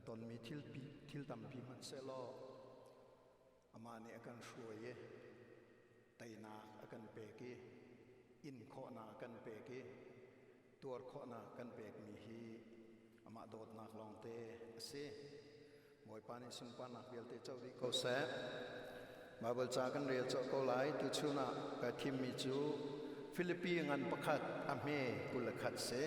tonmi thil thil tampi hmanhsehlaw amah nih a kan hruai i teinak a kan pek i in khawhnak a kan pek i tuar khawhnak kan pekmi hi amah dawtnak lawngte a si. Bawipa nih sunparnak vialte co dih ko seh. Baibal ca kan rel cawh ko lai. Tuchun ah ka thimmi cu Filipi ngan pakhat a hme 21 si.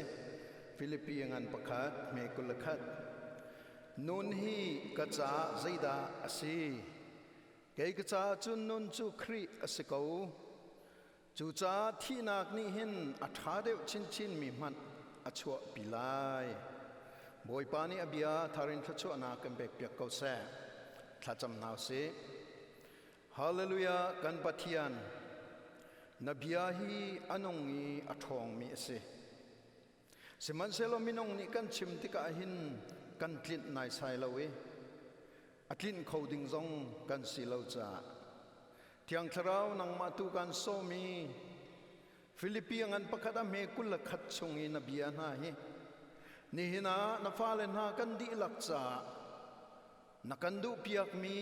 Filipi ngan pakhat hme 21. Nun hi ka caah zeidah a si? Kei ka caah cun nun cu Khrih a si ko. Cucaah thihnak nih hin a ṭha deuh chinchinmi hmanh a chuahpi lai. Bawipa nih a bia thar in thluachuahnak kan pekpiak ko seh. Thlacam hna usih. Hallelujah, kan Pathian, na bia hi a nung i a ṭhawngmi a si. Sihmanhsehlaw minung nih kan chim tikah hin kan tlinh naisai lo i a tlinh kho ding zong kan si lo caah Thiang Thlarau nangmah tu kan sawm i Filipi ngan pakhat a hme 21 chung i na bia hna hi nihin ah na fale hna kan dihlak caah na kan duhpiakmi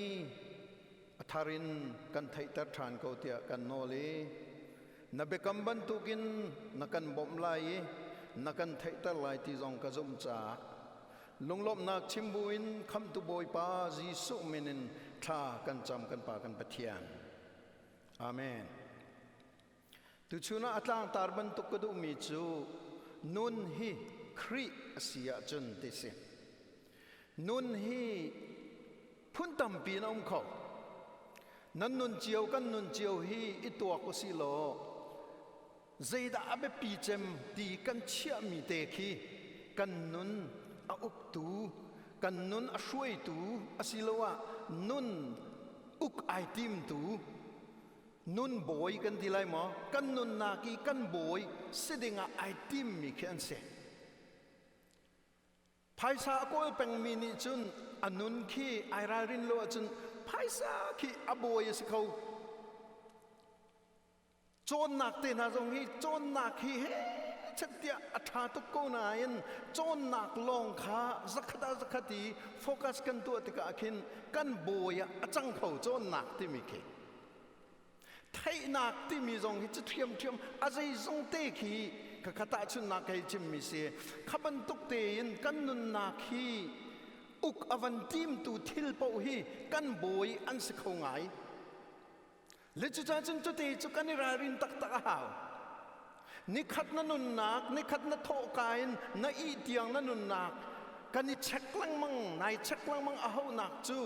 a thar in kan theihter ṭhan ko tiah kan nawl i na biakam bantukin na kan bawmh lai i na kan theihter lai ti zong ka zumh caah Lunglawmhnak chim buin Khamhtu Bawipa Jesuh min in thla kan cam kan Pa kan Pathian. Amen. Tuchun ah a tlangtar bantuk ka duhmi cu nun hi Khrih a si ahcun ti si. Nun hi phun tampi in a um kho. Nan nun cio kan nun cio hi i tuak usih law zeidah a biapi cem ti kan chiahmi te khi kan nun a uktu kan nun a hruaitu asiloah nun uk ai timtu nun bawi kan ti lai maw kan nunnak i kan bawi si dingah ai timmi khi an si. Phaisa a kawl pengmi nih cun a nun khi ai ralrin lo ahcun phaisa khi a bawi a si kho. Cawnnak te hna zong hi cawnnak hi he chet tiah a ṭha tuk ko nain cawnnak lawng kha zakhat ah zakhat i focus kan tuah tikah khin kan bawi ah a cang kho cawnnak timi khi. Theihnak timi zong hi cu ṭhiamṭhiam a zeizong te khi ka kha tahchunhnak hei chimmi si. Kha bantuk tein kan nunnak hi uk a van timtu thil paoh hi kan bawi an si kho ngai. Le cucaah cun cute cu kan i ralrin taktak a hau. Nikhat na nunnak, nikhat na thawhka in na ih tiang na nunnak kan i check lengmang, nai check lengmang a honak cu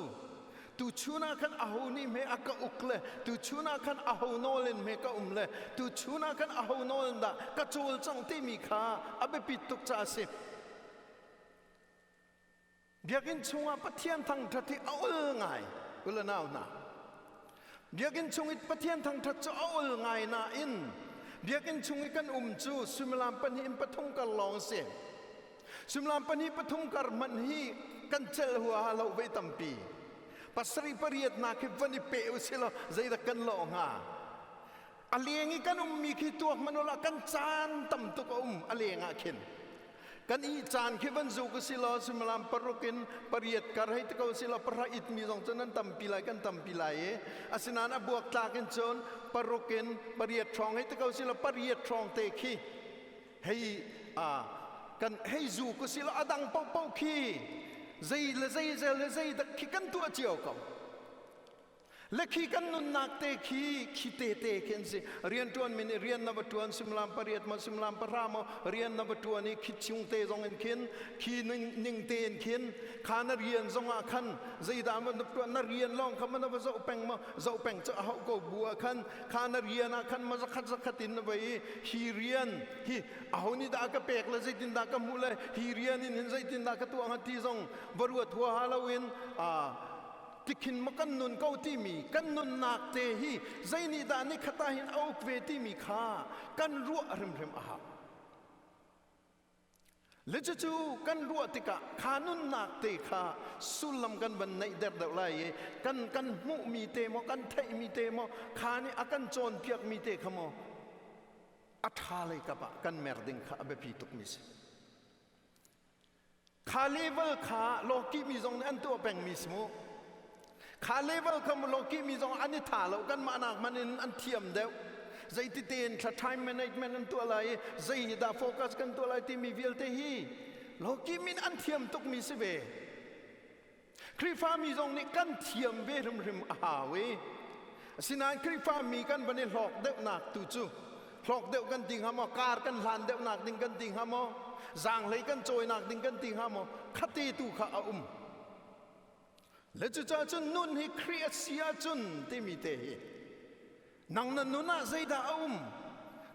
tuchun ah khan aho nih hme a ka uk le tuchun ah khan aho nawl in hme ka um le tuchun ah khan aho nawl in dah ka cawlcangh timi kha a biapit tuk caah a si. Biakinn chungah Pathian thangṭhat hi a ol ngai u le nau hna. Biakinn chung i Pathian thangṭhat cu a ol ngai nain biakinn chung i kan um cu suimilam pahnih in pathum kar lawng a si. Suimilam pahnih pathum kar hmanh hi kan celh huaha lo vei tampi. Pasarih pariat nak hi van i pe u silaw zeidah kan lawh hnga? A leng i kan ummi khi tuak hmanh ula kan caan tam tuk a um a leng ah khin. Kan ih caan khi van zuk u silaw suimilam paruk in pariat kar hei ti ko silaw pahra itmi zong cu nan tampi lai kan tampi lai i asinain a buak tlak in cun paruk in pariat hrawng hei ti ko silaw pariat hrawng te khi hei a kan hei zuk u silaw a dang paohpaoh khi zei le zei zel le zei dak khi kan tuah cio ko. Le khi kan nunnak te khi khi te te khi an si. Rianṭuan mi nih rian na va ṭuan suimilam pariat maw suimilam pahra maw rian na va ṭuan i khi chung te zong in khin khi ning te in khin kha na rian zong ah khan zeidah na ṭuan na rian lawng kha ma na va zoh peng maw zoh peng cu a hauh ko bu ah khan kha na rian ah khan ma zakhat zakhat in na va i hi rian hi aho nih dah ka pek le zeitindah ka hmuh le hi rian in hin zeitindah ka tuah hnga ti zong va ruat huaha loin tikhin ma kan nun ko timi kan nunnak te hi zei nih dah nikhat ah hin a uk ve timi kha kan ruah hrimhrim a hau. Le cucu kan ruah tikah kha nunnak te kha sullam kan van neih der deuh lai i kan kan hmuhmi te maw kan theihmi te maw kha nih a kan cawnpiakmi te kha maw a ṭha lei kap ah kan mer ding kha a biapi tukmi si. Kha level kha lawkih mi zong nih an tuah pengmi si mu. Kha level kha mu lawkih mi zong an i tha lo kanmah nak hmanh in an thiam deuh. Zeiti tein thla time management an tuah lai i zei hi dah focus kan tuah lai timi vialte hi lawkih min an thiam tukmi si ve. Khrihfami zong nih kan thiam ve hrimhrim a hau i asinain Khrihfami kan van i hlawk deuhnak tu cu hlawk deuh kan ti hnga maw, kar kan hlan deuhnak ding kan ti hnga maw, zaanghlei kan cawinak ding kan ti hnga maw, khate tu kha a um. Le cucaah cun nun hi Khrih a si ahcun timi te hi Nang na nun ah zeidah a um?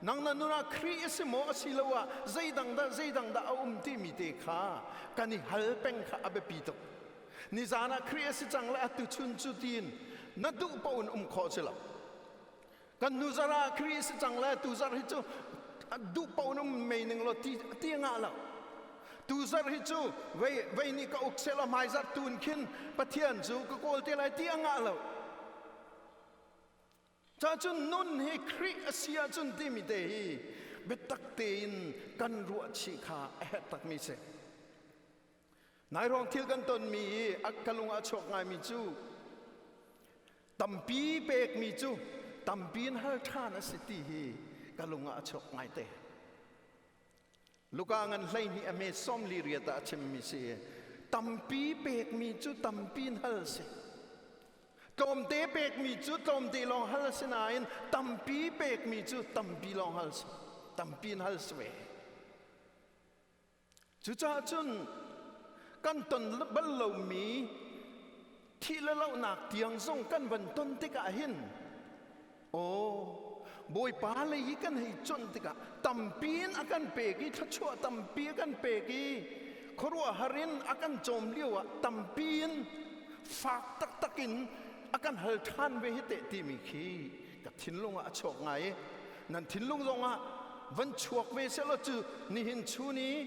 Nang na nun ah Khrih a si maw asiloah zeidang dah zeidang dah a um timi te kha kan i hal peng kha a biapi tuk. Nizan ah Khrih a si cang le atu chun cu tiin na duh paoh in um khawh si lo. Kan nu zarh ah Khrih a si cang le tu zarh hi cu duh paoh in um mei ning law ti ti ngah lo. Tu zarh hi cu vei vei nih ka uk seh law hmai zarh tun khin Pathian cu ka kawl te lai ti a ngah lo. Cacun nun hi Khrih a si ahcun timi te hi biatak tein kan ruah chih kha a herh takmi si. Nai ruang thil kan tonmi i a ka lung ah a chuak ngaimi cu tampi pekmi cu tampi in hal ṭhan a si ti hi ka lung ah a chuak ngaite. Luka ngan 12 a me 48 ah a chimmi si tampi pekmi cu tampi in hal si. Tlawmte pekmi cu tlawmte lawng hal a si nain tampi pekmi cu tampi lawng hal si. Tampi in hal si ve. Cucaah cun kan ton bal lomi thih le lohnak tiang zong kan van ton tikah hin aw Bawipa lei hi kan hei cuanh tikah tampi in a kan pek i thluachuah tampi a kan pek i khuaruahhar in a kan cawm lio ah tampi in fak taktak in a kan hal ṭhan ve hi teh timi khi ka thinlung ah a chuak ngai i nan thinlung zongah van chuak ve sehlaw cu nihin chun i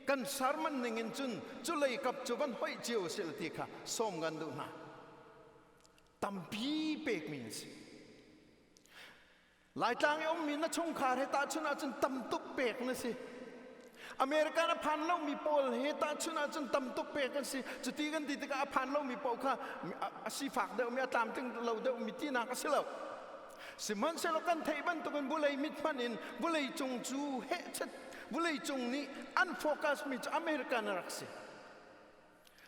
kan sermon ning in cun cu lei kap cu van hoih cio sel ti kha sawm kan duh hna. Tampi pekmi an si. Laitlang i ummi na chungkhar he tahchun ahcun tam tuk pek na si. American a phan lomi pawl he tahchun ahcun tam tuk pek an si. Cuti kan ti tikah a phan lomi pawl kha a sifak deuhmi, a tlamtling lo deuhmi tinak a si lo. Sihmanhsehlaw kan theih bantukin vulei mit hmanh in vulei cung cu hehchet vulei cung nih an focus mi cu American a rak si.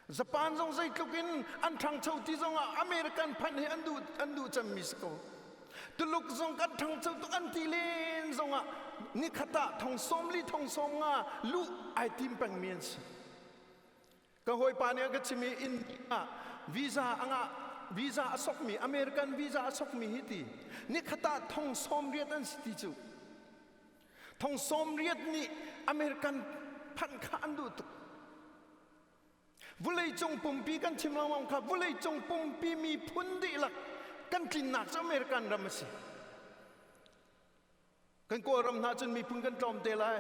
Japan zong zeitluk in an ṭhangcho ti zongah American phanh hi an duh an duh cemmi si ko. Tuluk zong kan ṭhangcho tuk an ti len zongah nikhat ah thong 40 thong 50 luh ai tim pengmi an si. Ka hawipa nih a ka chim i India ah visa a ngah visa a sokmi American visa a sokmi hi ti nikhat ah 80,000 an si ti cu. 80,000 nih American phanh kha an duh tuk. Vawleicung pumpi kan chim lengmang kha vawleicung pumpi miphun dihlak kan tlinnak cu American ram a si. Kan Kawlram hna cun miphun kan tlawm te lai,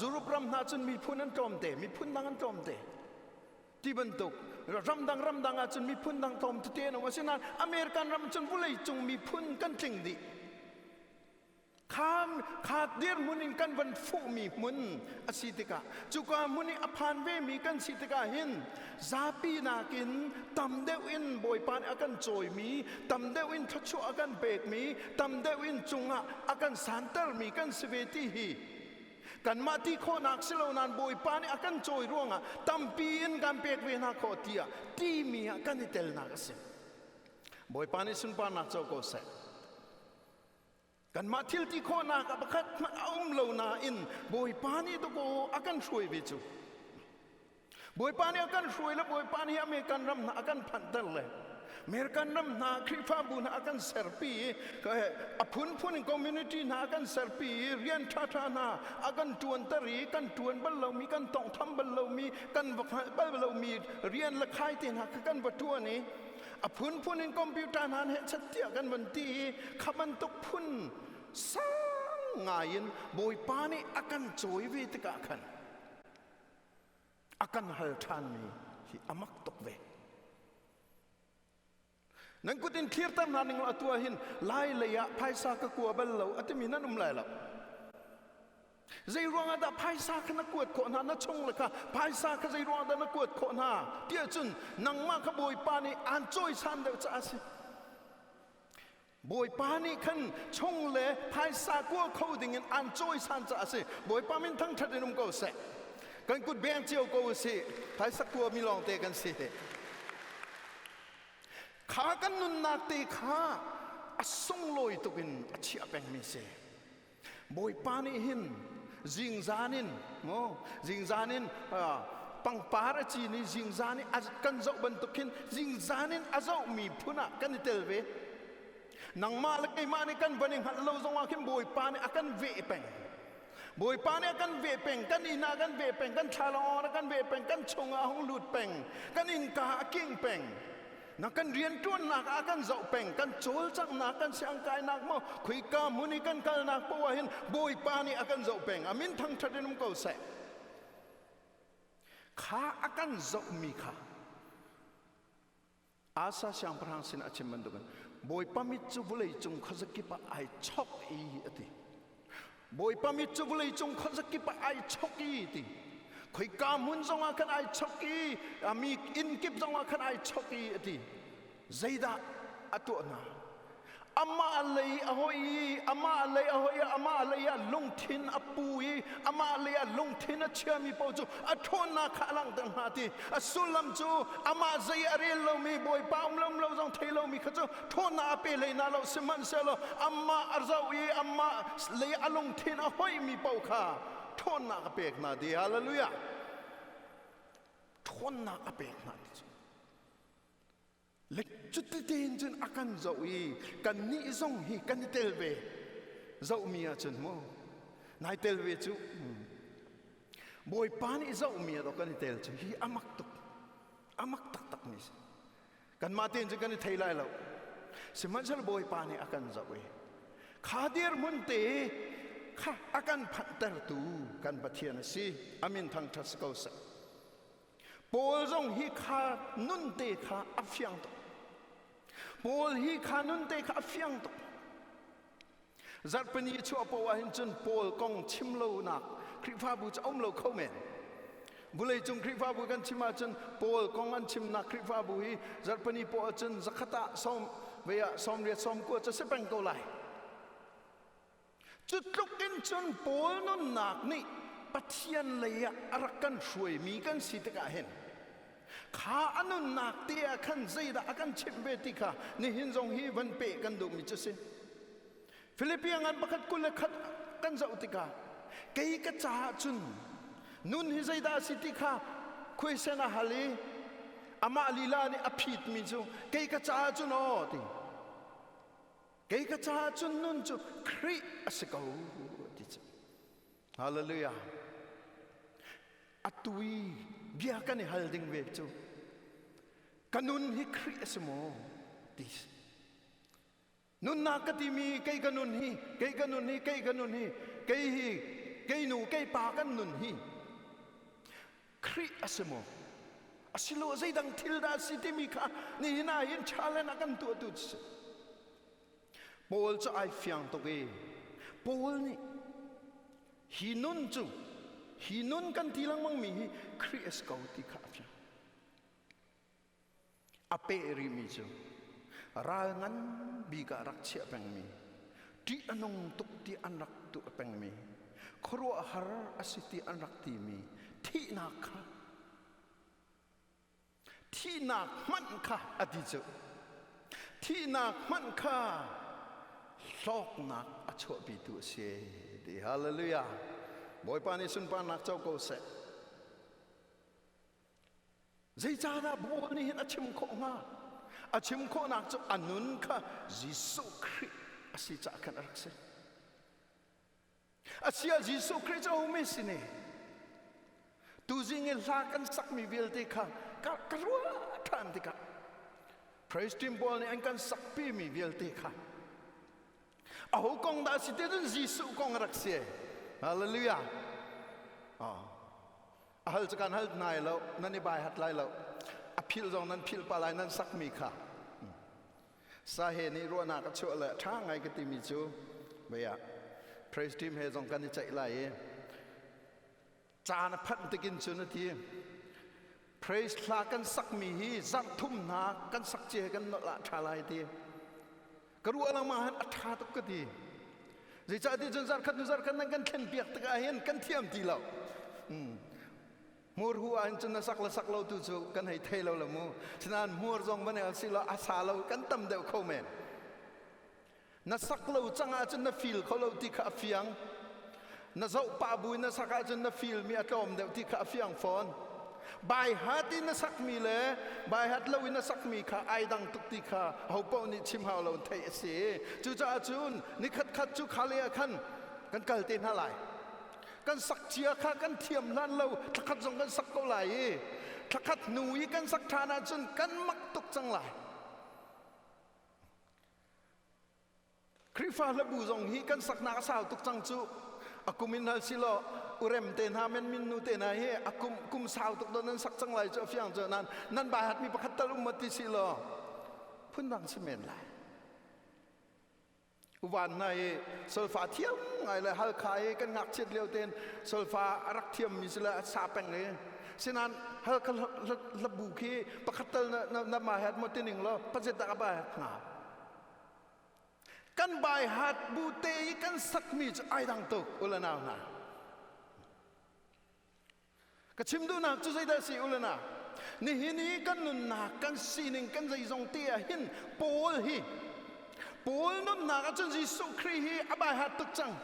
Europe ram hna cun miphun an tlawm te, miphun dang an tlawm te. Ti bantuk ramdang ramdang ah cun miphun dang tlawm tete an um. Asinain American ram cun vawleicung miphun kan tling dih. Kha kha dirhmun in kan van fuhmi hmun a si tikah cuka hmun i a phan vemi kan si tikah hin zapi nakin tam deuh in Bawipa nih a kan cawimi, tam deuh in thluachuah a kan pekmi, tam deuh in cungah a kan santermi kan si ve ti hi kanmah ti khawhnak si lo nain Bawipa nih a kan cawi ruangah tampi in kan pek ve hna khawh tiah timi ah kan i telnak a si. Bawipa nih sunparnak co ko seh. Kanmah thil ti khawhnak ah pakhat hmanh a um lo nain Bawipa nih dakaw a kan hruai ve cu. Bawipa nih a kan hruai le Bawipa nih American ram hna a kan phanhter le American ram hna Khrihfabu hna a kan serpi i a phunphun in community hna a kan serpi i rian ṭhaṭha hna a kan ṭuanter i kan ṭuan bal lomi kan tawnghtham bal lomi kan va hngalh bal lomi rian le khai te hna kha kan va ṭuan i a phunphun in computer hna he chat tiah kan van ti i kha bantuk phun sang ngai in Bawipa nih a kan cawi ve tikah khan a kan hal ṭhanmi hi a mak tuk ve. Nan kut in thlirter hna ning law atu ah hin lai lei ah phaisa ka kua bal lo a timi nan um lai lo. Zei ruangah dah phaisa kha na kuat khawh hna, na chung le kha phaisa kha zei ruangah dah na kuat khawh hna tiah cun nangmah kha Bawipa nih aan cawisan deuh caah a si. Bawipa nih khan chung le phaisa kua kho dingin aan cawisan caah a si. Bawipa min thangṭhat in um ko seh. Kan kut beng cio ko u sih. Phaisa kuami lawngte kan si. Kha kan nunnak te kha a sunglawi tuk in a chiah pengmi si. Bawipa nih hin zingzan in maw zingzan in pangpar a cin i zingzan i kan zoh bantuk khin zingzan in a zohmi phun ah kan i tel ve. Nangmah le keimah nih kan van i hngalh lo zongah khin Bawipa nih a kan veh peng. Bawipa nih a kan veh peng, kan inn ah a kan veh peng, kan thlalangawng a kan veh peng, kan chungah a hung lut peng, kan innka a king peng. Na kan rianṭuannak ah kan zoh peng, kan cawlcanghnak, kan siangkainak maw, khuika hmun i kan kalnak poah ah hin Bawipa nih a kan zoh peng. A min thangṭhat in um ko seh. Kha a kan zohmi kha Asa siangpahrang sin a chim bantukin Bawipa mit cu vawlei cung khuazakip ah ai chok i a ti. Bawipa mit cu vawlei cung khuazakip ah ai chok i ti. Khoika hmun zongah khan ai chok i a mi inn kip zongah khan ai chok i a ti. Zeidah a tuah hna? Amah lei a hoi i amah lei a hoi i amah lei ah lungthin a pu i amah lei ah lungthin a chiami paoh cu a ṭhawnnak kha a langhter hna ti. A sullam cu amah zei a rel lomi Bawipa um lo um lo zong thei lomi kha cu ṭhawnnak a pe hlei hna lo. Sihmanhsehlaw amah a zoh i amah lei a lungthin a hoihmi paoh kha ṭhawnnak a pek hna ti. Hallelujah! Ṭhawnnak a pek hna ti cu. Le cuti tein cun a kan zoh i kannih zong hi kan i tel ve. Zohmi ahcun mu nai tel ve cu. Bawipa nih zohmi ah kan i tel cu hi a mak tuk. A mak taktak mi si. Kanmah tein cun kan i thei lai lo. Sihmanhsehlaw Bawipa nih a kan zoh i kha dirhmun te kha a kan phanhtertu kan Pathian a si. A min thangṭhat si ko seh. Paul zong hi kha nun te kha a fiang tuk. Paul hi kha nun te kha a fiang tuk. Zarhpini chuah poah ah hin cun Paul kong chim lonak Khrihfabu cu a um lo kho men. Vawleicung Khrihfabu kan chim ahcun Paul kong an chimnak Khrihfabu hi zarhpini poah cun zakhat ah sawm vei ah 80 90 cu si peng ko lai. Cu tluk in cun Paul nunnak nih Pathian lei ah a rak kan hruaimi kan si tikah hin kha a nunnak te ah khan zeidah a kan chimh ve ti kha nihin zong hi van peh kan duhmi cu si. Philippi ngan pakhat 21 kan zoh tikah kei ka caah cun nun hi zeidah a si ti kha khuaisen a hal i amah lila nih a phitmi cu kei ka caah cun aw ti. Kei ka caah cun nun cu Khrih a si ko ti cu. Hallelujah. Atu i bia kan i hal ding ve cu ka nun hi Khrih a si maw ti si. Nunnak ka timi kei ka nun hi, kei ka nun hi, kei ka nun hi, kei hi, kei nu, kei pa kan nun hi Khrih a si maw? Asilo zeidang thil dah a si timi kha nihin ah hin challenge a kan tuahtu si. Paul cu ai fiang tuk i Paul nih hi nun cu hi nun kan ti lengmang mi hi Khrih a si ko ti kha a fiang. A peh rihmi cu ral ngan bik ah rak chiah pengmi, ṭih a nung tuk ti an rak tuah pengmi, khuaruahhar a si ti an rak timi thihnak kha thihnak hmanh kha a ti cu thihnak hmanh kha hlawknak a chuahpitu a si ti. Hallelujah! Bawipa nih sunparnak co ko seh. Zeicahdah Paul nih hin a chim khawh hnga? A chim khawhnak cu a nun kha Jesuh Khrih a si caah khan a rak si. Asiah Jesuh Khrih cu a si ne? Tuzing i hla kan sakmi vialte kha ka ruah ṭhan tikah Praise team pawl nih an kan sakpimi vialte kha aho kong dah si te cun Jesuh kong a rak si. Hallelujah. Oh. A hal cu kan hal nai lo, nan i bai hat lai lo. A philh zong nan philh pa lai nan sakmi kha. Sa he nih ruahnak a chuah le ṭha ngai ka timi cu vei ah praise team he zong kan i ceih lai i. Caan a phanh tikin cun a ti. Praise hla kan sakmi hi zarh thum hna kan sak cia kan nolh ah ṭha lai ti. Ka ruah lengmang han a ṭha tuk ka ti. Zeicah ti cun zarh khat hnu zarh khat nan kan thlen piak tikah hin kan thiam ti lo. Hmur hu ah hin cun na sak le sak lo tu cu kan hei thei lo la mu. Sinain hmur zong van si lo a sa lo kan tam deuh kho men. Na sak lo cang ahcun na feel kho lo ti kha a fiang. Na zoh pah bu in na sak ahcun na feel mi a tlawm deuh ti kha a fiang fawn. By heart in na sakmi le by heart lo in na sakmi kha ai dang tuk ti kha hopaoh nih chim hau lo theih a si. Cucaah cun nikhat khat cu kha le ah khan kan kal te hna lai. Kan sak cia kha kan thiam hlan lo thlakhat zong kan sak ko lai i thlakhat hnu i kan sak ṭhan ahcun kan mak tuk cang lai. Khrihfa hlabu zong hi kan saknak a sau tuk cang cu. A kum in hal si law urem te hna men min nu te hna hi a kum kum sau tuk don nan sak cang lai cu a fiang cu nan nan bai hat mi pakhat tal um ti si law phundang si men lai. Uvan hna i solfa thiam ngai le halkha i kan ngakchiat lio ten solfa a rak thiam mi si le a sa peng i sinan halkha hlabu khi pakhat tal na na ma hat mo tining lo pazet dak a ba hat hnga kan bai hat bu te i kan sakmi cu ai dang tuk ulanau hna ka chim duhnak cu zeidah si ulana nihin i kan nunnak kan sining kan zeizong te ah hin Paul hi Paul nunnak ahcun Jesuh Khrih hi a bai hat tuk cang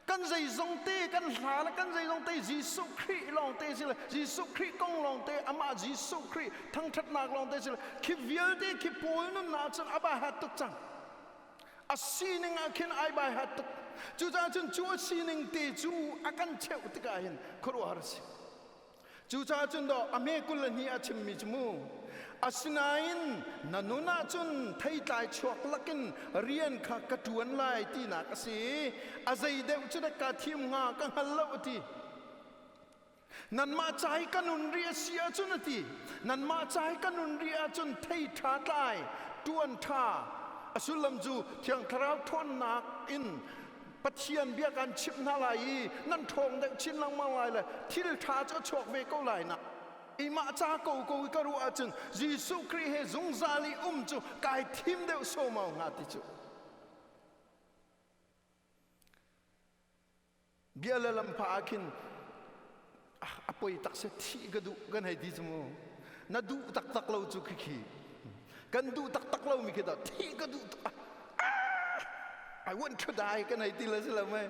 kan zeizong te kan hla le kan zeizong te Jesuh Khrih lawng te si le Jesuh Khrih kong lawng te amah Jesuh Khrih thangṭhatnak lawng te si le khi vialte khi Paul nunnak cun a bai hat tuk cang a sining ah khin ai bai hat tuk cucaah cun cu a sining te cu a kan cheuh tikah hin khuaruahhar a si Cucaah cun dawh a hme 22 a chimmi cu mu asinain na nun ahcun theitlai chuak lakin rian kha ka ṭuan lai tinak a si a zei deuh cu dek kaa thim hnga ka hngal lo a ti nanmah ca i ka nun rih a si ahcun a ti nanmah ca i ka nun rih ahcun thei ṭha tlai ṭuan ṭha a sullam cu Thiang Thlarau ṭhawnnak in Pathian bia kan chimh hna lai i nan ṭhawng deuh chin lengmang lai le thil ṭha cu a chuak ve ko lai na Imah ca ko ko i ka ruah ahcun Jesuh Khrih he zungzal i um cu kai thim deuh somau hnga ti cu bia le lam pha ah khin a poi tak se thih ka duh kan hei ti cu mu na duh taktak lo cu khikhi kan duh taktak lo mi khi dah thih ka duh tuk I want to die kan hei ti le si lo mei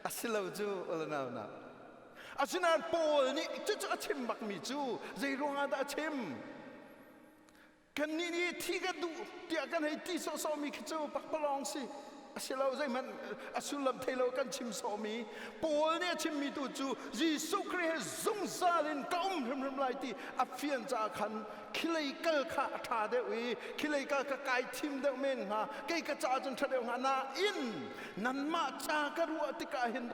a si lo cu nau na asinain Paul nih cucu a chim bak mi cu zei ruangah dah a chim Kannih nih thi kan duh tiah kan hei ti sawhsawhmi khi cu pakpalawng si. A si lo zeihmanh a sullam thei lo kan chim sawhmi. Paul nih a chimmi tu cu Jesuh Khrih he zungzal in ka um hrimhrim lai ti a fian caah khan khilei kal kha a ṭha deuh i khilei kal kha kai thim deuh men hnga kei ka caah cun ṭha deuh hnga nain nanmah ca ka ruah tikah hin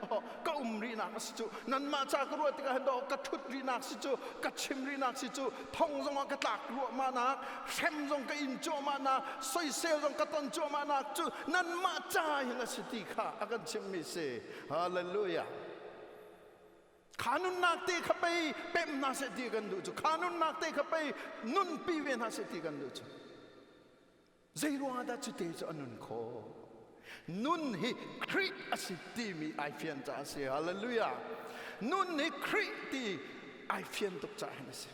ka um rihnak a si cu nanmah ca ka ruah tikah hin ka ṭhut rihnak si cu ka chim rihnak si cu thong zongah ka tlak ruahmahnak hrem zong ka in cuahmahnak soisel zong ka ton cuahmahnak cu nanmah ca hin a si ti kha a kan chimmi si hallelujah kha nunnak te kha pei pem hna seh ti kan duh cu kha nunnak te kha pei nunpi ve hna seh ti kan duh cu zei ruangah dah cu te cu a nun khawh nun hi Khrih a si timi ai fian caah a si hallelujah nun hi Khrih ti ai fian tuk caah hin a si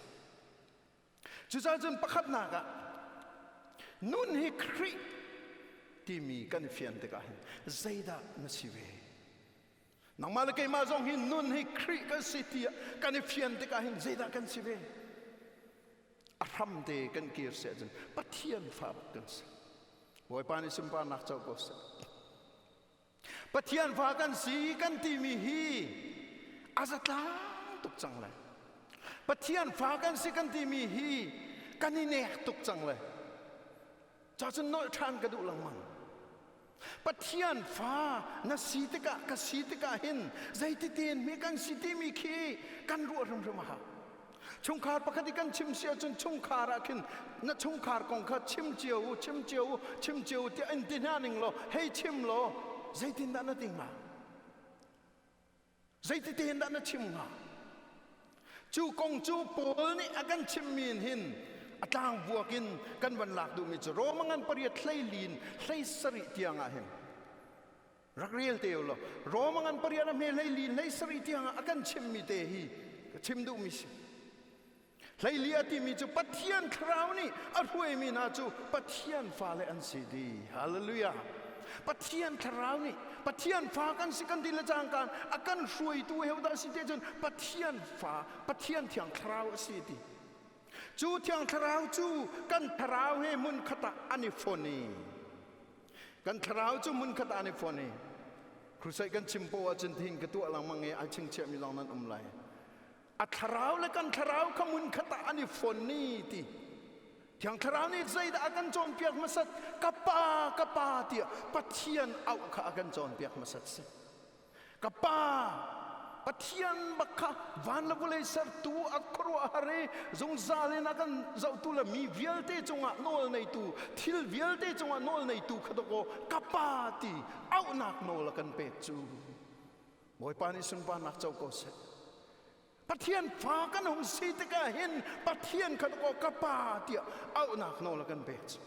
cucaah cun pakhatnak ah nun hi Khrih timi kan i fian tikah hin zeidah na si ve nangmah le keimah zong hi nun hi Khrih kan si tiah kan i fian tikah hin zeidah kan si ve a hram te kan kir si ahcun Pathian fa bak kan si Bawipa nih sunparnak co ko seh Pathian fa kan si kan timi hi a zatlang tuk cang le Pathian fa kan si kan timi hi kan i nek tuk cang le ca cun nolh ṭhan ka duh lengmang Pathian fa na si tikah ka si tikah hin zeititin mi kan si timi khi kan ruah hrimhrim a hau. Chungkhar pakhat i kan chim si ahcun chungkhar ah khin na chungkhar kong kha chim cio u, chim cio u, chim cio u tiah in ti hna ning law hei chim law zeitindah na ti hnga? Zeiti tein dah na chim hnga? Cu kong cu Paul nih a kan chimmi in hin a tlangvuak in kan van lak duhmi cu Roma ngan pariat hleilin 17 tiang ah hin rak rel te law Roma ngan pariat a hme hleilin 17 tiang ah a kan chimmi te hi ka chim duhmi si. Hleili a timi cu Pathian thlarau nih a hruaimi hna cu Pathian fale an si di. Hallelujah. Pathian thlarau nih Pathian fa kan si kan ti le cangkaan a kan hruaitu heu dah si te cun Pathian fa Pathian thiang thlarau a si ti. Cu thiang thlarau cu kan thlarau he hmun khat ah an i fon i kan thlarau cu hmun khat ah an i fon i crusade kan chim poah ahcun tihin ka tuah lengmang i ai chingchiahmi zong nan um lai. A thlarau le kan thlarau kha hmun khat ah an i fon ni ti. Thiang Thlarau nih zeidah a kan cawnpiak hmasat? Ka Pa, ka Pa tiah Pathian auh kha a kan cawnpiak hmasat si. Ka Pa, Pathian bak kha van le vawlei sertu a khuaruahhar i zungzal in a kan zohtu le mi vialte cungah nawl neitu, thil vialte cungah nawl neitu kha dawkaw ka Pa ti auhnak nawl a kan pek cu. Bawipa nih sunparnak co ko seh. Pathian fa kan hung si tikah hin Pathian kha aw ka pa tiah auhnak nawl a kan pek cu.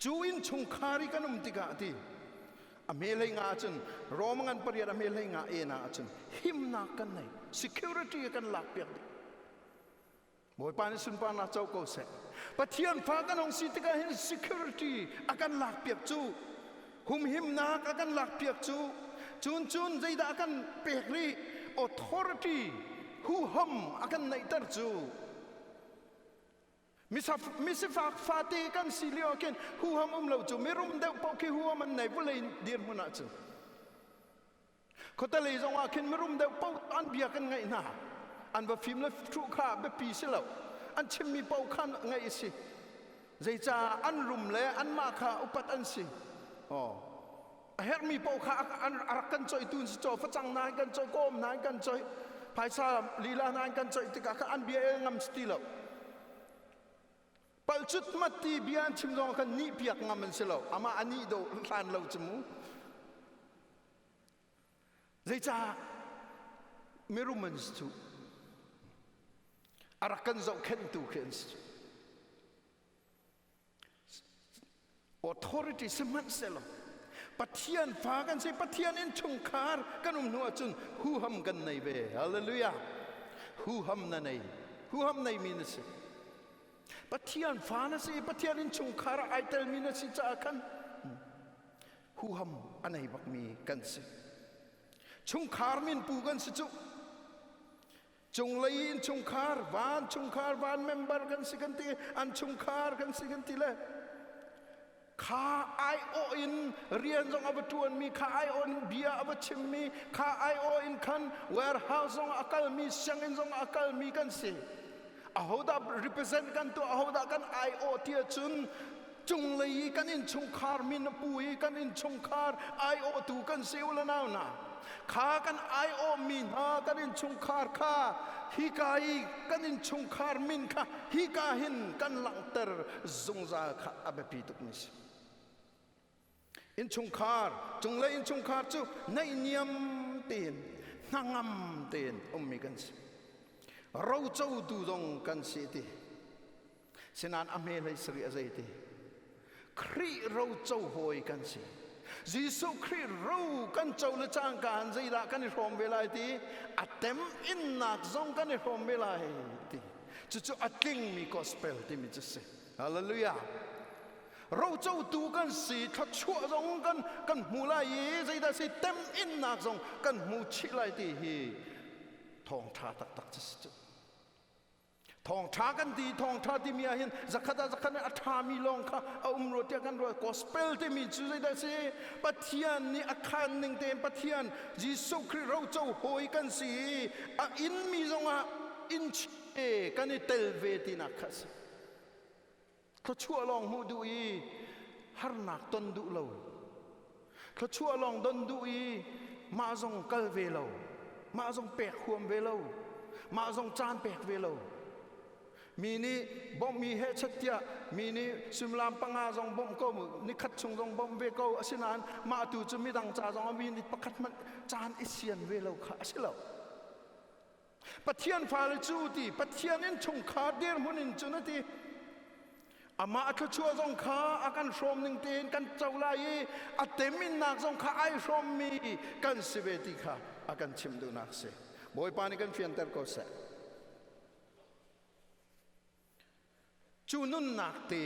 Cu innchungkhar i kan um tikah ti a hme nga ahcun Rome ngan pariat a hme nga e na ahcun himnak kan nei security kan lak piak dih. Bawipa nih sunparnak co ko seh. Pathian fa kan hung si tikah hin security a kan lakpiak cu humhimnak a kan lakpiak cu cun cun zeidah a kan pek rih authority huham a kan neihter cu misifak fate kan si lio ah khin huham um lo cu mirum deuh paoh khi huham an nei vawlei dirhmun ah cun Khuatelei zongah khin mirum deuh paoh an bia kan ngaih hna. An va fim le hruh kha biapi si lo. An chimmi paoh kha ngaih a si. Zeicah an rum le anmah kha upat an si. Oh. A herhmi paoh kha a rak kan coihtu si caw facang nain kan coih, kawm nain kan coih, phaisa lila nain kan coih tikah kha an bia el ngam si ti lo. Palcut mat ti bia an chim zong khan nih piak ngam an si lo. Amah a nih do hlan lo cu mu. Zeicah mirum an si cu? A rak kan zohkhenhtu khi an si cu. Authority sihmanhsehlaw Pathian fa kan si, Pathian innchungkhar kan um hnu ahcun huham kan nei ve. Hallelujah. Huham na nei. Huham neimi na si. Pathian fa na si, Pathian innchungkhar ah ai telmi na si caah khan huham a nei bakmi kan si. Chungkhar minpu kan si cu. Cunglei in chungkhar, van chungkhar, van member kan si kan ti, an chungkhar kan si kan ti le kha aiawh in rian zong a va ṭuanmi, kha aiawh in bia a va chimmi, kha aiawh in khan warehouse zong a kalmi, sianginn zong a kalmi kan si. Ahodah represent kan tuah, ahodah kan aiawh ti ahcun cunglei i kan innchungkhar min a pu i kan innchungkhar aiawhtu kan si u le nau hna kha kan aiawhmi hna kan innchungkhar kha hika i kan innchungkhar min kha hika hin kan langhter zungzal kha a biapi tukmi si innchungkhar cunglei innchungkhar cu naihniam tein hnangam tein ummi kan si rocotu zong kan si ti Sinain a hme hlei sarih a zei ti? Khrih roco hawi kan si. Jesuh Khrih ro kan co le cangka in zeidah kan i hrawm ve lai ti? A tem innak zong kan i hrawm ve lai ti. Cucu a tlingmi gospel timi cu si. Hallelujah. Rocotu kan si, thluachuah zong kan kan hmu lai i zeidah si tem innak zong kan hmu chih lai ti hi thawngṭha taktak cu si cu. Thawngṭha kan ti thawngṭha timi ah hin zakhat ah zakhat a ṭhami lawng kha a um rua tiah kan ruah gospel timi cu zeidah a si Pathian nih a khan ning tein Pathian Jesuh Khrih roco hawi kan si i a innmi zongah inn che kan i tel ve tinak kha a si Thluachuah lawng hmuh duh i harnak ton duh lo. Thluachuah lawng don duh i mah zong kal ve lo. Mah zong pek huam ve lo. Mah zong caan pek ve lo. Mi nih bawmhmi he chat tiah mi nih suimilam panga zong bawmh ko nikhat chung zong bawmh ve ko. Asinain mah tu cu midang ca zong ah mi nih pakhat hmanh caan i sian ve lo kha a si lo. Pathian fale cu ti Pathian in chungkhar dirhmun in cun a ti. Amah a thluachuah zong kha a kan hrawm ning tein kan co lai i a teminnak zong kha ai hrawmmi kan si ve ti kha a kan chim duhnak si. Bawipa nih kan fianter ko seh. Cu nunnak te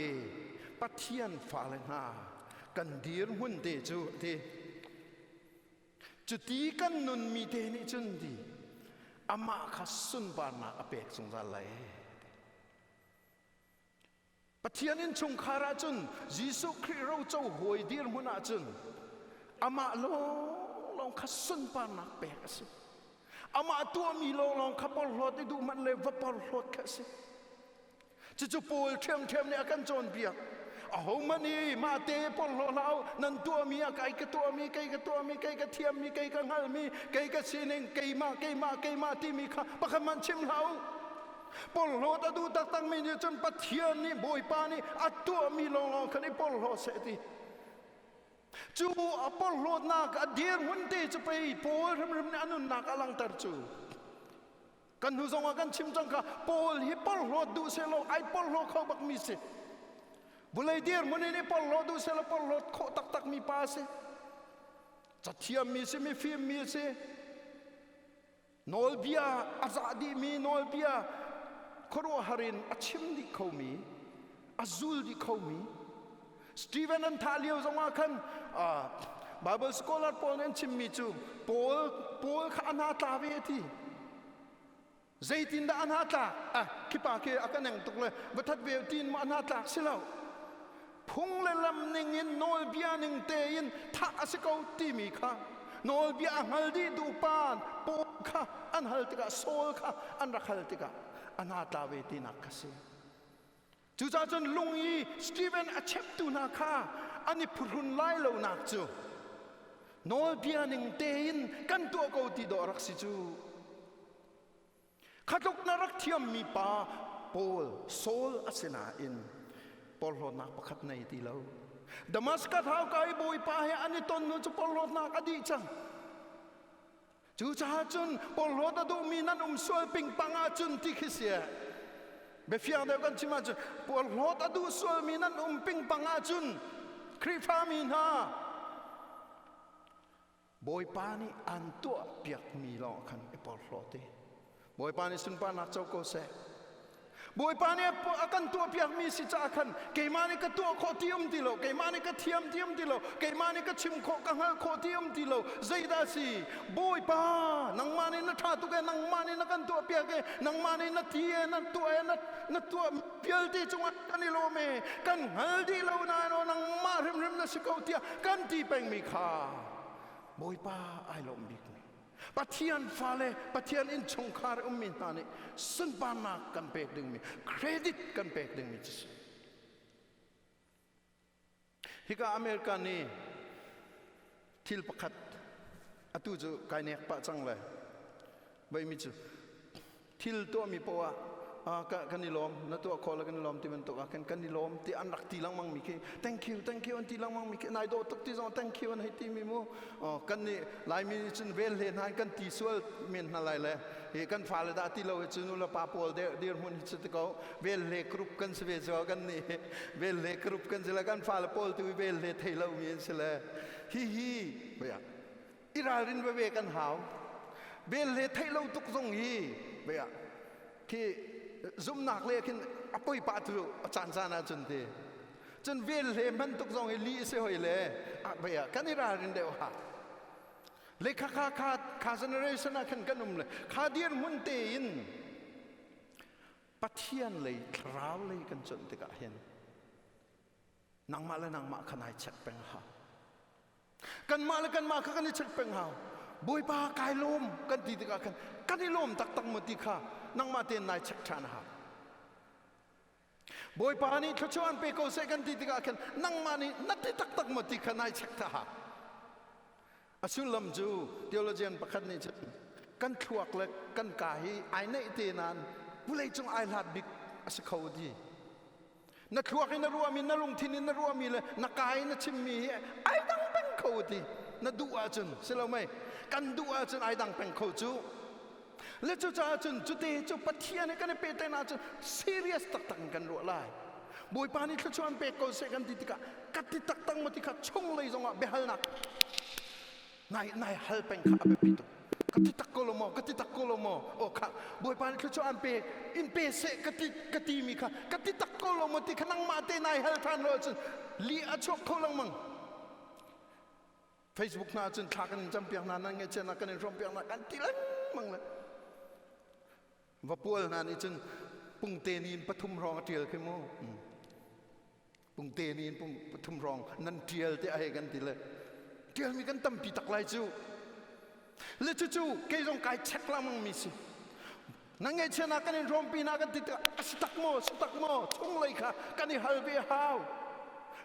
Pathian fale hna kan dirhmun te cu ti cuti kan nunmi te nih cun ti amah kha sunparnak a pek zungzal lai. Pathian innchungkhar ahcun Jesuh Khrih roco hawi dirhmun ahcun amah lawnglawng kha sunparnak pek a si. Amah tuahmi lawnglawng kha porhlawt i duh manh le va porhlawt kha a si. Cucu Paul ṭhiamṭhiam nih a kan cawnpiak. Ahohmanh hi mah te porhlaw hlah u, nan tuahmi ah kai ka tuahmi, kei ka tuahmi, kei ka thiammi, kei ka hngalhmi, kei ka sining, keimah, keimah, keimah timi kha pakhat hmanh chim hlah u. Porhlawt a duh taktakmi nih cun Pathian nih Bawipa nih a tuahmi lawnglawng khan i porhlaw seh ti. Cu a porhlawtnak a dirhmun te cu pei Paul hrimhrim nih a nunnak a langhter cu. Kan hnu zong ah kan chim cang kha Paul hi porhlawt duh sehlaw ai porhlaw kho bakmi si. Vulei dirhmun in i porhlaw duh sehlaw porhlawt khawh taktakmi pa si. Cathiammi si, mifimmi si. Nawlbia a zah dihmi nawlbia khuaruahhar in a chim dih khomi, a zul dih khomi. Stephen an thah lio zongah khan Bible scholar pawl nih an chimmi cu Paul Paul kha a hna tla ve a ti. Zeitindah a hna tlak? Ah, khi pa khi a ka neng tuk le va that ve tiin maw a hna tlak si lo. Phung le lam ning in nawlbia ning tein thah a si ko timi kha nawlbia a hngal dih duh pa Paul kha an hal tikah Saul kha an rak hal tikah a hna tla ve tinak kha si. Cucaah cun lung i Stephen a cheptu hna kha an i phuhrun lai lonak cu nawlbia ning tein kan tuah ko ti dawh rak si cu. Kha tluk na rak thiammi pa Paul Saul a si nain porhlawtnak pakhat nei ti lo. Damascus hauka i Bawipa he an i ton hnu cu porhlawtnak a dih cang. Cucaah cun porhlawt a duhmi nan um sual pingpang ahcun ti khi si. Biafiang deuh kan chim ahcun porhlawt a duh sualmi nan um pingpang ahcun Khrihfami hna Bawipa nih an tuah piakmi lawng khan i porhlaw ti. Bawipa nih sunparnak co ko seh. Bawipa nih a kan tuah piakmi si caah khan keimah nih ka tuah khawh ti um ti lo, keimah nih ka thiam ti um ti lo, keimah nih ka chim khawh, ka hngalh khawh ti um ti lo. Zeidah si? Bawipa, nangmah nih na ṭha tuk e, nangmah nih na kan tuah piak e, nangmah nih na ti e, na tuah e, na tuah vialte cungah kan i lawm e, kan hngal dih lo nain aw nangmah hrimhrim na si ko tiah kan ti pengmi kha Bawipa ai lawm bikmi Pathian fale Pathian innchungkhar ummi hna nih sunparnak kan pek dingmi credit kan pek dingmi cu si. Hika America nih thil pakhat atu cu kai nek pah cang le veimi cu thil tuahmi poah ah kan i lawm na tuah khawh le kan i lawm ti bantuk ah khan kan i lawm ti an rak ti lengmang mi khi thank you thank you an ti lengmang mi khi nai dawh tuk ti zong thank you an hei ti mi mu kan nih Laimi nih cun vel hle hna kan ti sual men hna lai le hi kan fale dah ti lo hi cu nu le pa pawl dirhmun hi cu ti ko vel hle group kan si ve cu kan nih vel hle group kan si le kan fale pawl tu vel hle thei lo mi an si le hi hi i ralrin veve kan hau vel le theih lo tuk zong hi bia khi zumnak le khin a poi pa tu a caan caan ah cun ti cun vel le hman tuk zong hi li si hoi le bia kan i ralrin deuh ha le kha kha kha kha generation ah khan kan um le kha dir hmun te in Pathian lei thlarau lei kan cuanh tikah hin nangmah le nangmah kha nai check peng hau kanmah le kanmah kha kan i check peng hau Bawipa kai lawm kan ti tikah khan kan i lawm taktak maw ti kha nangmah tein nai check ṭhan hau Bawipa nih thluachuah an pe ko seh kan ti tikah khan nangmah nih na ti taktak maw ti kha nai check ta hau a sullam cu theologian pakhat nih cun kan thluak le kan ka hi ai neih te nain vawlei cung ai hlat bik. a si kho ti. Na thluak in na ruahmi, na lungthin in na ruahmi le na ka in na chimmi hi ai dang peng kho ti. Na duh ahcun si lo mei? Kan duh ahcun ai dang peng kho cu. Le cucaah cun cute cu Pathian he kan i pehtlaih ahcun serious taktak in kan ruah lai. Bawipa nih thluachuah an pek ko seh kan ti tikah ka ti taktak maw ti kha chunglei zongah biahalnak nai nai hal peng kha a biapi tuk. Ka ti tak ko lo maw? Ka ti tak ko lo maw? Aw kha Bawipa nih thluachuah an pe in pe seh ka ti ka ti mi kha ka ti tak ko lo maw ti kha nangmah te nai hal ṭhan lo ahcun li a chuak kho lengmang. Facebook hna cun thla kan in campiak hna nan ngaihchiatnak kan in hrawmpiak hna kan ti lengmang le vapual hna nih cun pungte ni in pathum hrawng a ṭial khi mu pungte ni in pathum hrawng nan ṭial te a hei kan ti le ṭialmi kan tampi tak lai cu le cucu kei zong kai check lengmang mi si nan ngaihchiatnak kan in hrawmpi hna kan ti tikah a si tak maw si tak maw chunglei kha kan i hal ve hau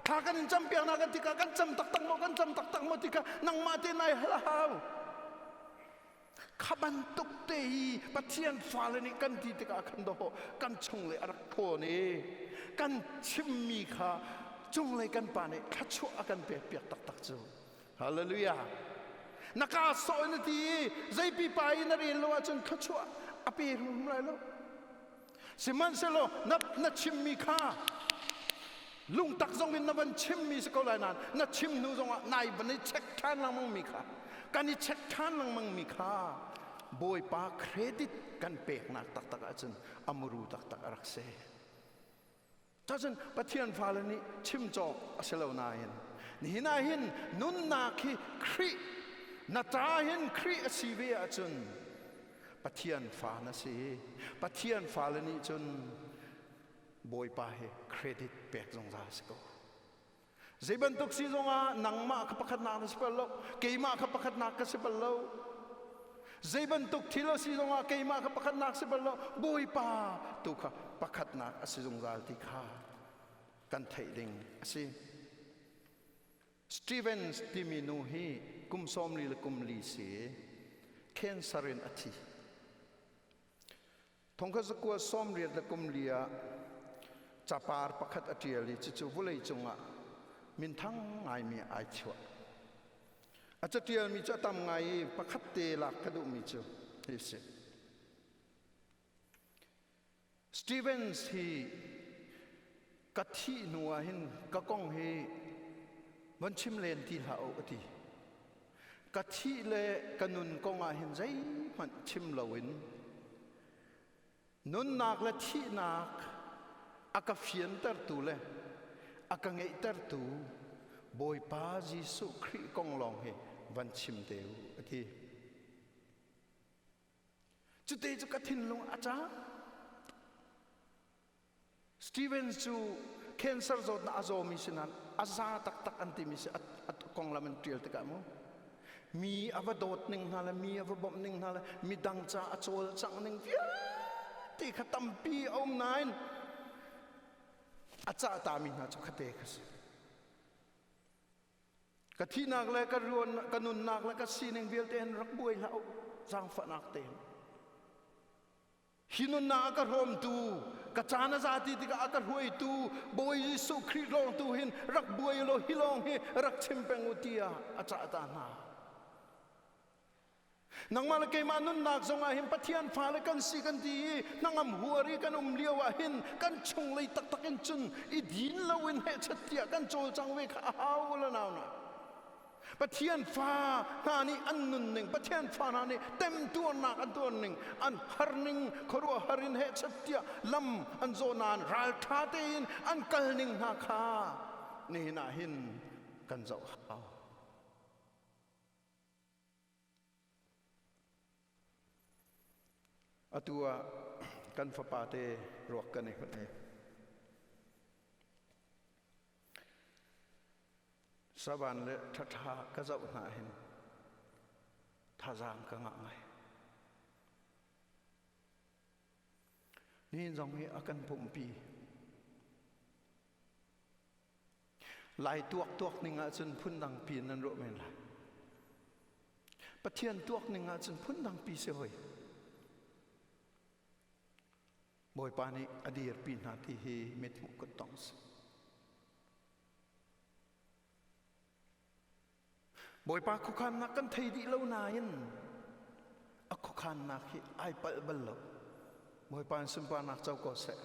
thla kan in campiak hna kan tikah kan cam taktak maw kan cam taktak maw ti kha nangmah te nai hal a hau kha bantuk te hi Pathian fale nih kan ti tikah khan dawh kan chunglei a rak thawn i kan chimmi kha cunglei kan pa nih thluachuah a kan pek piak taktak cu Hallelujah. Na ka sawh in na ti i zeipi pa i na rel lo ahcun thluachuah a pe hrim lai lo. Sihmanhsehlaw na, na chimmi kha lungtak zong in na van chimmi si ko lai nain na chim hnu zongah nai van i check ṭhan lengmang mi kha kan i check ṭhan lengmang mi kha Bawipa credit kan peknak taktak ahcun a muru taktak a rak si. Cun Pathian fale nih chim cawk a si lo nain nihin ah hin nunnak hi Khrih na ta hin Khrih a si ve ahcun Pathian fa na si. Pathian fale nih cun Bawipa hi credit pek zungzal si ko. Zei bantuk si zongah nangmah kha pakhatnak na si bal lo, keimah kha pakhatnak ka si bal lo. Zei bantuk thil a si zongah keimah kha pakhatnak si bal lo, Bawipa tu kha pakhatnak a si zungzal ti kha kan theih ding a si. Stevens timi nu hi kum 40 le kum li si cancer in a thi. Thongkhat zakua 80 le kum li ah capar pakhat a ṭial i cucu vawleicung ah minthang ngaimi ai chuah. A caṭialmi cu a tam ngai i pakhat te lak ka duhmi cu hi si. Stevens hi ka thih hnu ah hin ka kong hi von chim len ti hlah u a ti. Ka thih le ka nun kong ah hin zeihmanh chim loin nunnak le thihnak a ka fiantertu le a ka ngeihtertu Bawipa Jesuh Khrih kong lawng hi van chim te u a ti. Cute cu ka thinlung a caang. Stevens cu cancer zawtnak a zawmi si nain a za taktak an timi si a konglam an ṭial tikah mu mi a va dawt ning hna le mi a va bawmh ning hna le midang ca a cawlcangh ning vialte kha tampi a um nain a cah tami hna cu khate kha si. Ka thihnak le ka ruan ka nunnak le ka sining vialte hin rak buai hlah u zaangfahnak tein. Hi nunnak a ka hrawmtu, ka caan a za ti tikah a ka hruaitu Bawi Jesuh Khrih lawng tu hin rak buai law hi lawng hi rak chim peng u tiah a cah ta hna. Nangmah le keimah nunnak zongah hin Pathian fale kan si kan ti i hnangam huar i kan um lio ah hin kan chunglei taktak in cun i din loin hehchet tiah kan cawlcang ve kha a hau la nau na. Pathian fa hna nih an nunning, Pathian fa hna nih temtuarnak an tuarning, an harning, khuaruahhar in hehchet tiah lam an zawh nain ralṭha tein an kalning hna kha nihin ah hin kan zoh hau. Atu ah kan fapa te ruak kan i hmuh i Savan le ṭhaṭha ka zoh hna hin thazaang ka ngah ngai. Nihin zong hi a kan pumpi. Lai tuak tuak ning ahcun phundang pi in nan ruah men lai. Pathian tuak ning ahcun phundang pi si hoi. Bawipa nih a dirpi hna ti hi mithmuh kut tong si. Bawipa khuakhannak kan thei dih lo nain a khuakhannak hi ai palh bal lo. Bawipa in sunparnak co ko seh.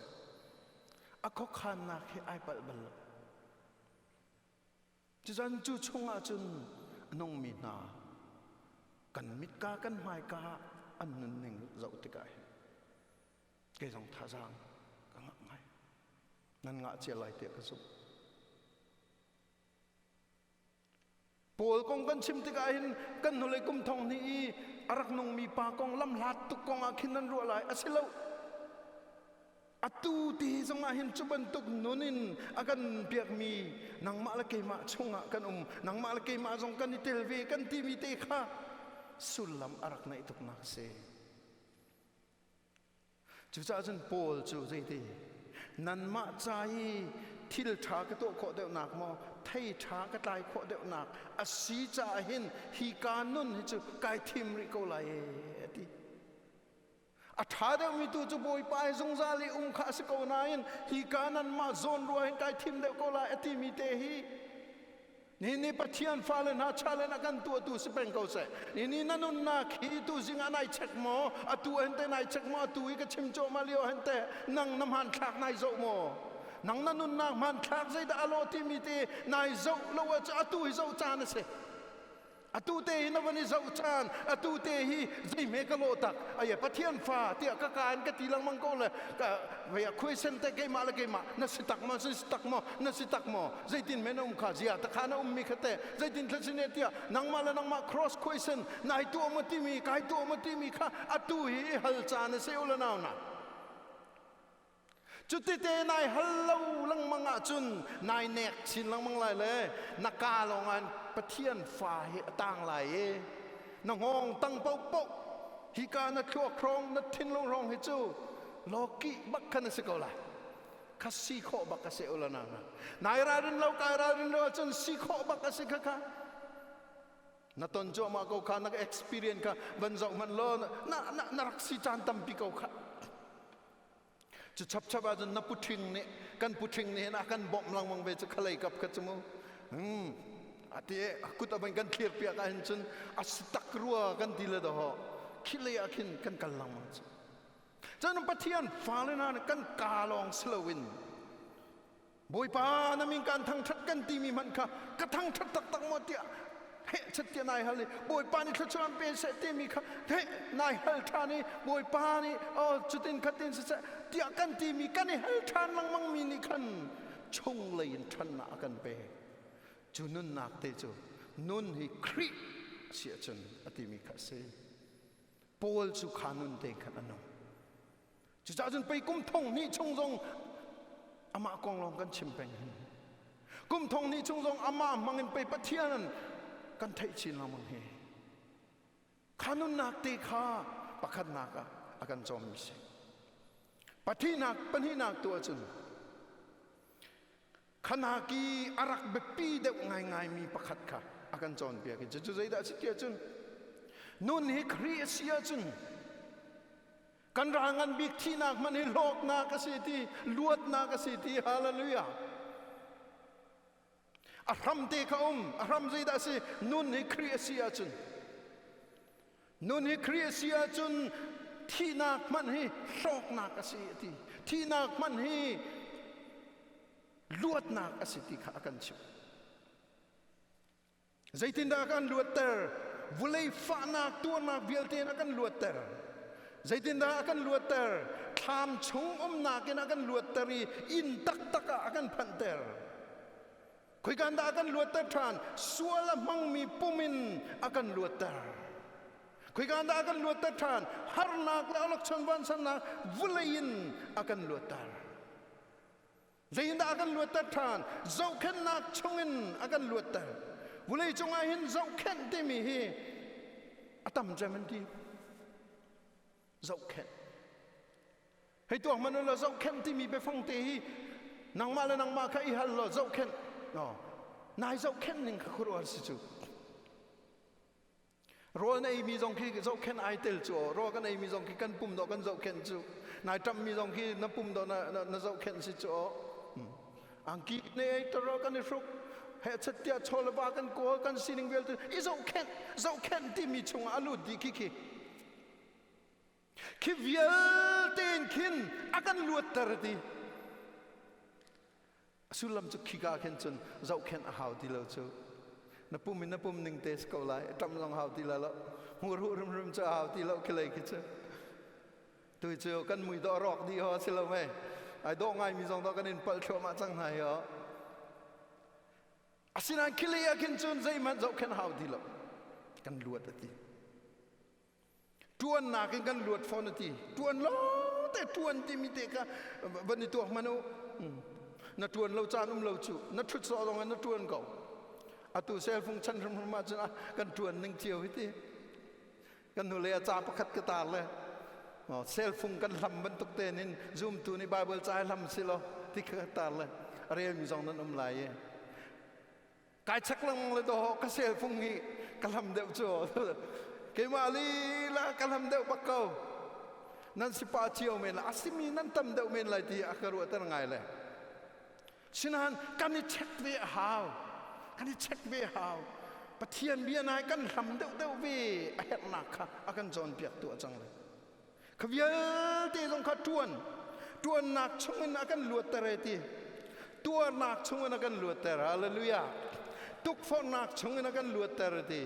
A khuakhannak hi ai palh bal lo. Cucan cu chungah cun a nungmi hna kan mitka kan hmaika an nunning zoh tikah hin kei zong thazaang ka ngah ngai. Nan ngah cia lai tiah ka zumh. Paul kong kan chim tikah hin kan hnulei kum thong hnih i a rak nungmi pa kong lamhlat tuk kong ah khin nan ruah lai a si lo. Atu ti zongah hin cu bantuk nun in a kan piakmi nangmah le keimah chungah kan um, nangmah le keimah zong kan i tel ve kan timi te kha sullam a rak neih tuknak a si. Cucaah cun Paul cu zeiti nanmah ca i thil ṭha ka tuah khawh deuhnak maw thei ṭha ka tlai khawh deuhnak a si caah hin hi ka nun hi cu kai thim rih ko lai e a ti. A ṭha deuhmi tu cu Bawipa he zungzal i um kha a si ko nain hi ka nanmah zawn rua hin kai thim deuh ko lai a timi te hi nihin ni Pathian fale hna challenge a kan tuahtu si peng ko seh. Nihin ni na nunnak hi tu zing ah nai check maw? Atu ah hin teh nai check maw? Atu i ka chim cuahmah lio hin teh nang na hmanthlak nai zoh maw? Nang na nunnak hmanthlak zeidah a lawh timi te nai zoh lo ahcun atu hi zoh caan a si. Atu te hi na van i zoh caan, atu te hi zeihme ka lawh tak, aye Pathian fa tiah ka ka in ka ti lengmang ko le ka vei khuaisen te keimah le keimah na si tak maw, si tak maw, na si tak maw, zeitin men um kha zia ta kha na ummi kha te zeitin thla sine tiah nangmah le nangmah cross question nai tuah maw timi kai tuah maw timi kha atu hi i hal caan a si u le nau na. Cutite nai hal lo lengmang ahcun nai nek chin lengmang lai le na ka lawngah Pathian fa hi a tang lai i na hngawng tang paohpaoh hika na thluak hrawng na thinlung hrawng hi cu lawkih bak khan a si ko lai. Kha si khawh bak a si ula na na. Nai ralrin lo kai ralrin lo ahcun si khawh bak a si kha kha. Na ton cuahmah ko kha na experience kha van zoh hmanh law na na na rak si caan tampi ko kha. Cu chapchap ahcun na puṭhing nih kan puṭhing nih hin a kan bawmh lengmang ve cu khalei kap kha cu mu. Hmm. A ti a kut a van kan thlir piak ahhin cun a si tak rua kan ti le dawh khilei ah khin kan kal lengmang cu. Cun Pathian fale hna nih kan ka lawng si loin Bawipa na min kan thangṭhat kan timi hmanh kha ka thangṭhat taktak maw tiah heh chet tiah nai hal i Bawipa nih thluachuah an pe seh timi kha heh nai hal ṭhan i Bawipa nih oh cutin khatin siseh tiah kan timi kan i hal ṭhan lengmang mi nih khan chunglei in ṭhannak a kan pek. Cu nunnak te cu nun hi Khrih a si ahcun a timi kha a si. Paul cu kha nun te khan a nung. Cucaah cun pei kum thong hnih chung zong amah kong lawng kan chim peng hi. Kum thong hnih chung zong amah hmang in pei Pathian kan theih chin lengmang hi. Kha nunnak te kha pakhatnak ah a kan cawmmi si. Pathihnak pahnihnak tu ahcun khanaki a rak biapi deuh ngaingaimi pakhat kha a kan cawnpiak i cucu zeidah a si tiah cun nun hi Khrih a si ahcun Kan ral ngan bik thihnak hmanh hi hlawknak a si ti, luatnak a si ti, hallelujah. A hram te kha um, a hram zeidah a si? Nun hi Khrih a si ahcun. Nun hi Khrih a si ahcun thihnak hmanh hi hlawknak a si a ti. Thihnak hmanh hi luatnak a si ti kha a kan chimh. Zeitindah a kan luatter? Vulei fahnak tuarnak vialte in a kan luatter. Zeitindah a kan luatter? Thlam chung umnak in a kan luatter i inn taktak ah a kan phanhter. Khoikan dah a kan luatter ṭhan? Sual a hmangmi pum in a kan luatter. Khoikan dah a kan luatter ṭhan? Harnak le awlokchon vansannak vulei in a kan luatter. Zeitindah a kan luatter ṭhan? Zohkhenhnak chungin a kan luatter. Vawlei cungah hin zohkhenh timi hi a tam cem an ti. Zohkhenh. Hei tuak hmanh ulaw zohkhenh timi biafang te hi nangmah le nangmah kha i hal law zohkhenh. No. Nai zohkhenh ning kha khuaruahhar si cu. Rawl na eimi zong khi zohkhenh ai tel cu aw. Rawl kan eimi zong khi kan pum dawh kan zohkhenh cu. Nai ṭamhmi zong khi na pum dawh na, na zohkhenh si cu aw. Angki ne ei taro kan i hruk. Hehchet tiah chaw le va kan kawl kan sining vialte i zohkhenh zohkhenh timi chungah a lut dih khi khi. Khi vialte in khin a kan luatter ti. A sullam cu khika khin cun zohkhenh a hau ti lo cu. Na pum in na pum ning te si ko lai. Ṭam zong hau ti la lo. Hmur huh rimrim cu a hau ti lo khi lei khi cu. Tu cu kan mui dawh rawk dih ho si lo mei. Ai dawh ngai mi zong dawh kan in palh thluahmah cang hna hi ho. Asinain khi lei ah khin cun zeihmanh zohkhenh hau ti lo. Kan luat a ti. Ṭuannak in kan luat fawn a ti. Ṭuan lo te ṭuan timi te kha van i tuak hmanh u. Na ṭuan lo caan um lo cu. Na ṭhut sawh zong in na ṭuan ko. Atu cellphone chan hrimhrim ahcun ah kan ṭuan ning cio hi ti. Kan hnulei ah ca pakhat ka tar le cellphone kan hlam bantuk tein in zumtu nih Bible ca hi hlam si law ti kha ka tar le a relmi zong nan um lai i kai chek lengmang le dawh ka cellphone hi ka hlam deuh cu keimah lila ka hlam deuh bak ko nan si pa cio men la a simi nan tam deuh men lai ti a ka ruahter ngai le sinain kan i check ve a hau kan i check ve a hau Pathian bia nai kan hlam deuh deuh ve a herhnak kha a kan cawnpiak tu a cang le Kha vialte zong kha ṭuan. Ṭuannak chungin a kan luatter e ti. Tuarnak chungin a kan luatter. Hallelujah. Tukforhnak chungin a kan luatter e ti.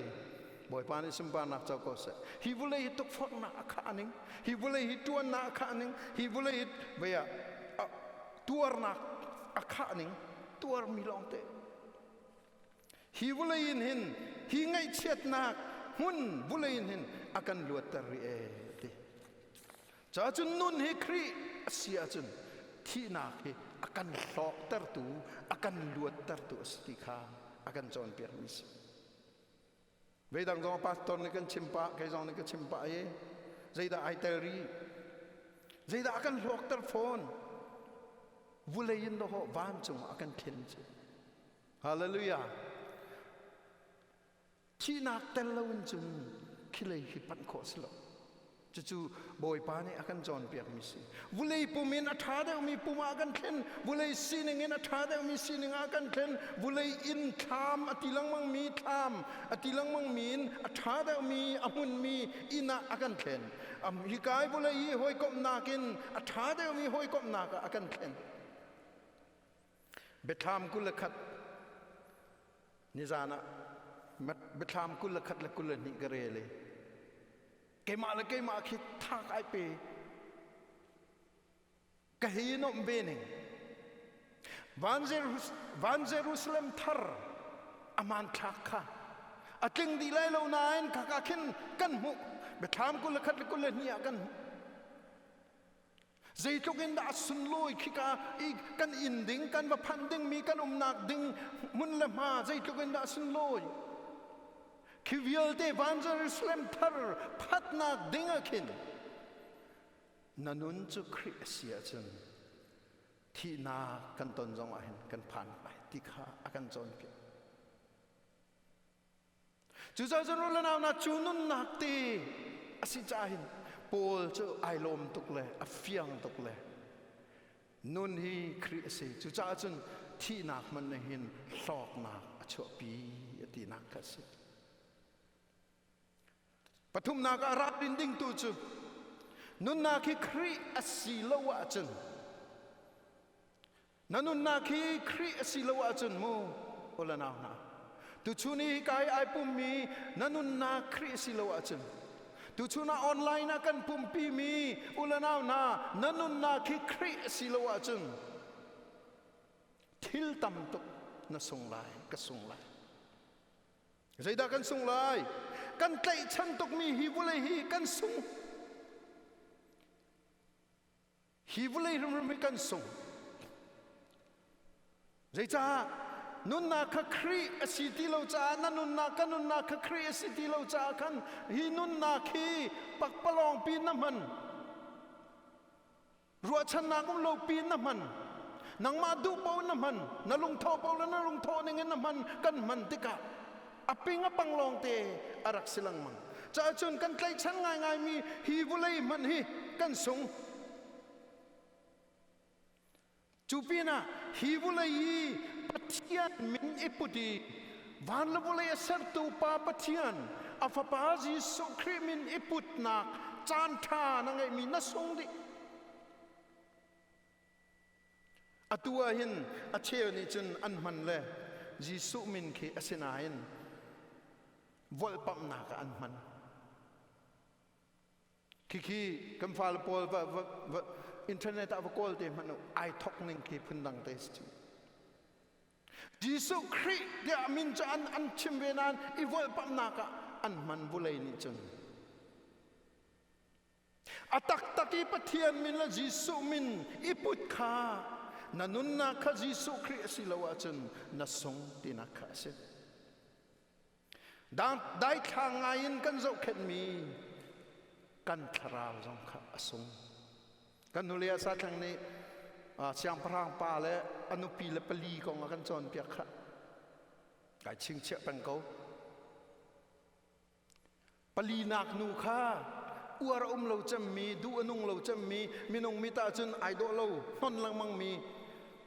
Bawipa nih sunparnak co ko seh. Hi vulei hi tukforhnak a khah ning. Hi vulei hi ṭuannak a khah ning. Hi vulei hi vei ah tuarnak a khah ning. Tuarmi lawngte. Hi vulei in hin hi ngaihchiatnak hmun vulei in hin a kan luatter rih ee ti. Caah cun nun hi Khrih a si ahcun thihnak hi a kan hlawktertu, a kan luattertu a si ti kha a kan cawnpiakmi a si. Veidang zong pastor nih kan chim pah, kei zong nih ka chim pah i zeidah ai tel rih? Zeidah a kan hlawkter fawn? Vulei in dawh vancung ah a kan thlen cu. Hallelujah. Thihnak tel loin cun khilei hi panh khawh si lo. Cucu Bawipa nih a kan cawnpiakmi si. Vulei pum in a ṭha deuhmi pum ah a kan thlen. Vulei sining in a ṭha deuhmi sining ah a kan thlen. Vulei in thlam a ti lengmangmi thlam a ti lengmangmi in a ṭha deuhmi a hmunmi inn ah a kan thlen. Hika i vulei i hawikomhnak in a ṭha deuhmi hawikomhnak ah a kan thlen. Biathlam 21 nizan ah biathlam 21 le 22 ka rel i keimah le keimah khi tha kai pe ka hi nomh ve ning van Jerusalem thar a hmanthlak kha a tling dih lai lo nain khaka khin kan hmuh biathlam 21 le 22 ah kan hmuh Zeitluk in dah a sunlawi khika i kan inn ding, kan va phanh dingmi kan umnak ding hmun le hma zeitluk in dah a sunlawi. Khi vialte van Jerusalem thar phatnak ding ah khin na nun cu Khrih a si ahcun thihnak kan ton zong ah hin kan phan lai ti kha a kan cawnpiak. Cucaah cun u le nau hna cu nunnak te a si caah hin Paul cu ai lawm tuk le a fiang tuk le nun hi Khrih a si. Cucaah cun thihnak hmanh nih hin hlawknak a chuahpi a tinak kha a si. Pathumnak ah ralrin ding tu cu nunnak hi Khrih a si lo ahcun Na nunnak hi Khrih a si lo ahcun mu u le nau hna tuchun i hika i ai pummi na nunnak Khrih a si lo ahcun tuchun ah online ah kan pumpi mi u le nau hna na nunnak hi Khrih a si lo ahcun thil tam tuk na sung lai ka sung lai zeidah kan sung lai kan tlaihchan tukmi hi vawlei hi kan sung Hi vawlei hrimhrim hi kan sung. Zeicah nunnak kha Khrih a si ti lo caah na nunnak ka nunnak kha Khrih a si ti lo caah khan hi nunnak hi pakpalawng pi na hman. Ruahchannak um lo pi na hman. Nangmah duh paoh na hman. Na lungthawh paoh le na lungthawh ning in na hman kan hman tikah a ping a pang lawng te a rak si lengmang. Cacun kan tlaihchan ngaingaimi hi vawlei hmanh hi kan sung. Cu pinah hi vawlei i Pathian min i put i van le vawlei a sertu Pa Pathian a Fapa Jesuh Khrih min i putnak caan ṭha na ngeihmi na sung dih. Atu ah hin a cheu nih cun an hman le Jesuh min khi a si nain volhpamhnak ah an hman. Khikhi kan fale pawl va, va, va internet ah va kawl te hmanh u ai thok ning khi phundang te si. Jesuh Khrih tiah min cu an an chim ve nain i volhpamhnak ah an hman vulei nih cun a taktak i Pathian min le Jesuh min i put kha na nunnak kha Jesuh Khrih a si lo ahcun na sung tinak kha a si. Daithlang ngai in kan zohkhenhmi kan thlarau zong kha a sung. Kan nule a sathlang nih siangpahrang pa le a nupi le pali kong a kan cawnpiak kha. Kai chingchiah peng ko. Palinak nu kha uar a um lo cemmi, duh a nung lo cemmi, minung mit ahcun ai dawh lo, hnon lengmangmi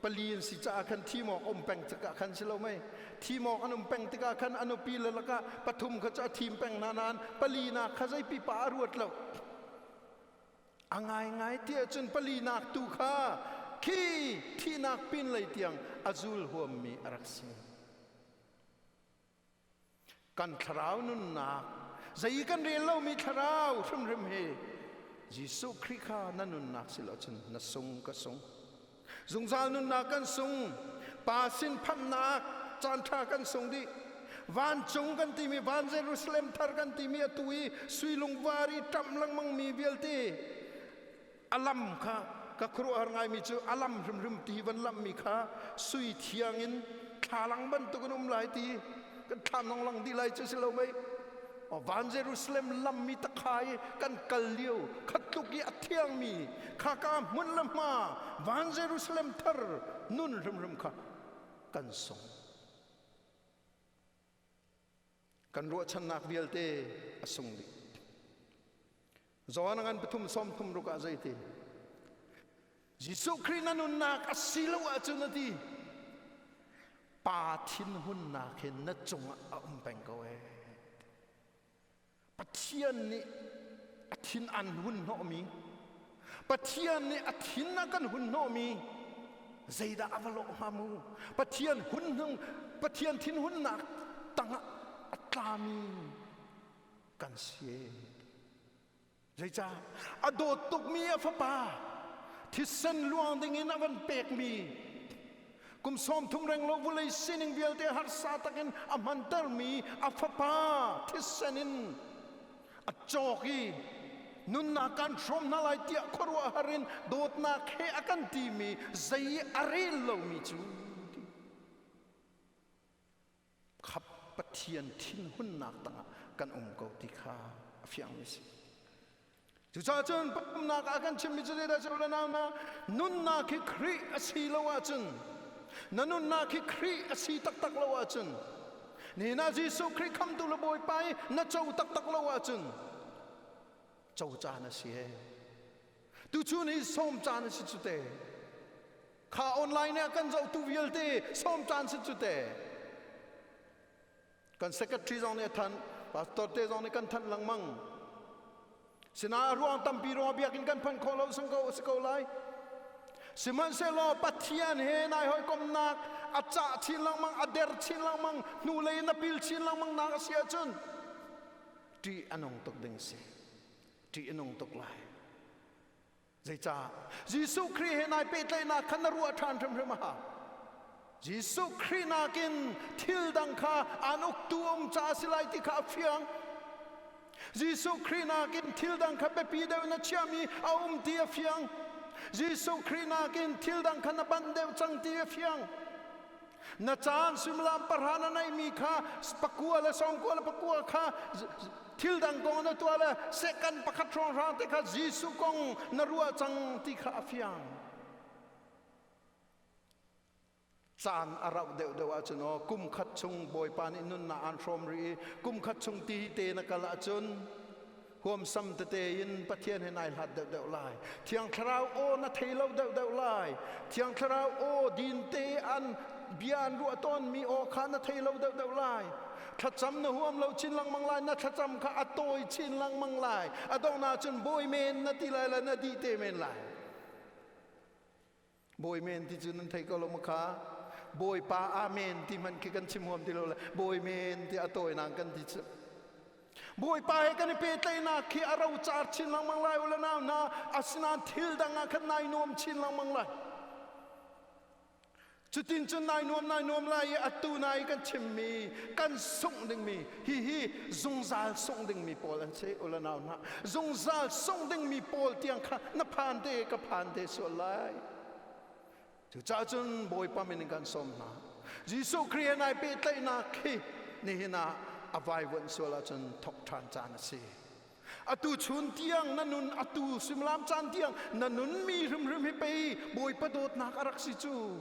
pali an si caah khan thimawk um peng tikah khan si lo mei thimawk an um peng tikah khan a nupi le lakah pathum kha cu a thim peng hna nain palinak kha zei pipa a ruat lo. A ngaingai ti ahcun palinak tu kha khi thihnak pinlei tiang a zul huammi a rak si. Kan thlarau nunnak zei kan rel lomi thlarau hrimhrim hi Jesuh Khrih kha na nunnak si lo cun na sung ka sung. Zungzal nunnak kan sung. Pa sin phanhnak caanṭha kan sung dih. Vancung kan timi van Jerusalem thar kan timi atu i sui lungvar i ṭamh lengmangmi vialte a lam kha ka khuaruahhar ngaimi cu a lam hrimhrim ti van lamhmi kha sui thiang in thlalang bantuk in um lai ti kan thlam nong lang dih lai cu si lo mei van Jerusalem lammi takha i kan kal lio khatluk i a thiangmi khaka hmun le hma van Jerusalem thar nun hrimhrim kha kan sung. Kan ruahchannak vialte a sung dih. Johan ngan pathum sawm thum ruk ah zeiti Jesuh Khrih na nunnak a si lo ahcun a ti pa thinhunnak hin na cungah a um peng ko ee. Pathian nih a thin an hun hnawhmi Pathian nih a thin a kan hun hnawhmi zeidah a va lawh hnga mu? Pathian hun hnung Pathian thinhunnak tangah a tlami kan si. Zeicah a dawt tukmi a fapa thisen luang dingin a van pekmi kum 30 reng lo vulei sining vialte harsa takin a hmantermi a fapa thisen in a cawk i nunnak kan hrawm hna lai tiah khuaruahhar in dawtnak he a kan timi zei a rel lomi cu khap Pathian thinhunnak tangah kan um ko ti kha a fiangmi si. Cucaah cun pumnak ah kan chimmi cu zeidah cu nau na nunnak hi Khrih a si lo ahcun na nunnak hi Khrih a si taktak lo ahcun nihin ah Jesuh Khrih khamtu le Bawipa i na co taktak lo ahcun co caan a si he tuchun hi sawm caan a si cu te. Kha online ah kan zohtu vialte sawm caan si cu te. Kan secretary zong nih a thanh, pastor te zong nih kan thanh lengmang. Sina ruang tampi ruang biakinn kan phanh khawh lo sang ko si ko lai. Sihmanhsehlaw Pathian he nai hawikomnak a cah chin lengmang, a der chin lengmang, hnulei in a pil chin lengmang nak a si ahcun ṭih a nung tuk ding si. Ṭih a nung tuk lai. Zeicah? Jesuh Khrih he nai pehtlaihnak kha na ruah ṭhan hrimhrim a hau. Jesuh Khrih nakin thil dang kha aan uktu um caah a si lai ti kha a fiang. Jesuh Khrih nakin thil dang kha biapi deuh in a chiahmi a um ti a fiang. Jesuh Khrih nakin thil dang kha na banh deuh cang ti a fiang. Na caan suimilam pahra na neihmi kha pakua le sawmkua le pakua kha thil dang kong na tuah le second pakhat hrawnghrang te kha Jesuh kong na ruah cang ti kha a fiang. Caan a rauh deuhdeuh ahcun aw kum khat chung Bawipa nih nunnak aan hrawm rih i kum khat chung ti te na kal ahcun huamsam tete in Pathian he nai hlat deuhdeuh lai. Thiang Thlarau aw na thei lo deuhdeuh lai. Thiang Thlarau aw dinte an bia an ruah tawnmi aw kha na thei lo deuhdeuh lai. Thlacam na huam lo chin lengmang lai, na thlacam kha a tawi chin lengmang lai. A donghnak cun bawi men na ti lai le na dih te men lai. Bawi men ti cu nan thei ko lo ma kha? Bawipa amen ti hmanh khi kan chim huam ti lo le bawi men ti a tawinak kan ti cu. Bawipa he kan i pehtlaihnak khi a rocar chin lengmang lai u le nau hna, asinain thil dang ah khan nai nuam chin lengmang lai. Cutin cun nai nuam nai nuam lai i atu nai kan chimmi kan sungh dingmi hihi zungzal sungh dingmi pawl an si u le nau hna. Zungzal sungh dingmi pawl tiang kha na phan te ka phan te sual lai. Cucaah cun Bawipa min in kan sawm hna. Jesuh Khrih he nai pehtlaihnak khi nihin ah a vaivuanh sual ahcun thawk ṭhan caan a si. Atu chun tiang na nun, atu suimilam caan tiang na nunmi hrimhrim hi pei Bawipa dawtnak a rak si cu.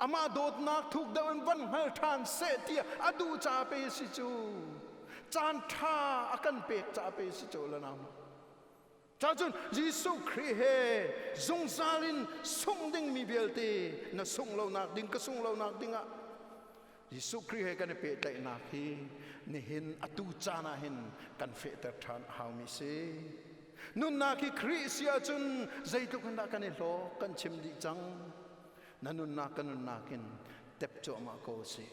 Amah dawtnak thuk deuh in van hngal ṭhan seh tiah a duh ca pe si cu. Caan ṭha a kan pek ca pe si cu la nau. Cacun Jesuh Khrih he zungzal in sungh dingmi vialte na sungh lonak ding ka sungh lonak dingah Jesuh Khrih he kan i pehtlaihnak hi nihin atu caan ah hin kan fehter ṭhan a haumi si. Nunnak hi Khrih si ahcun zeitluk in dah kan i hlawk kan chim dih cang. Na nunnak ka nunnak in tep cuahmah ko si.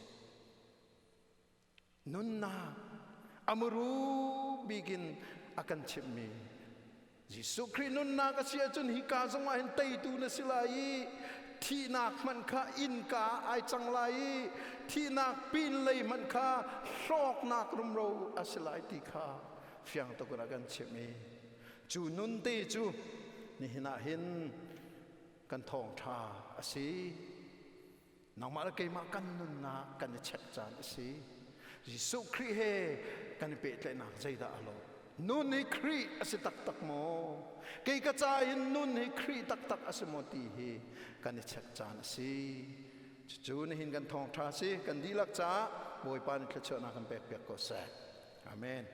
Nunnak a muru bik in a kan chimhmi Jesuh Khrih nunnak a si ahcun hika zongah hin teitu na si lai i thihnak hmanh kha innka ai cang lai i thihnak pinlei hmanh kha hlawknak rumro a si lai ti kha fiang tuk in a kan chimh i cu nun te cu nihin ah hin kan thawngṭha a si. Nangmah le keimah kan nunnak kan i check caan a si. Jesuh Khrih he kan i pehtlaihnak zeidah a lawh? Nun hi Khrih a si taktak maw? Kei ka ca in nun hi Khrih taktak a si maw ti hi kan i check caan a si. Cucu nihin kan thawngṭha si. Kan dihlak caah Bawipa nih thluachuahnak kan pekpiak ko seh. Amen.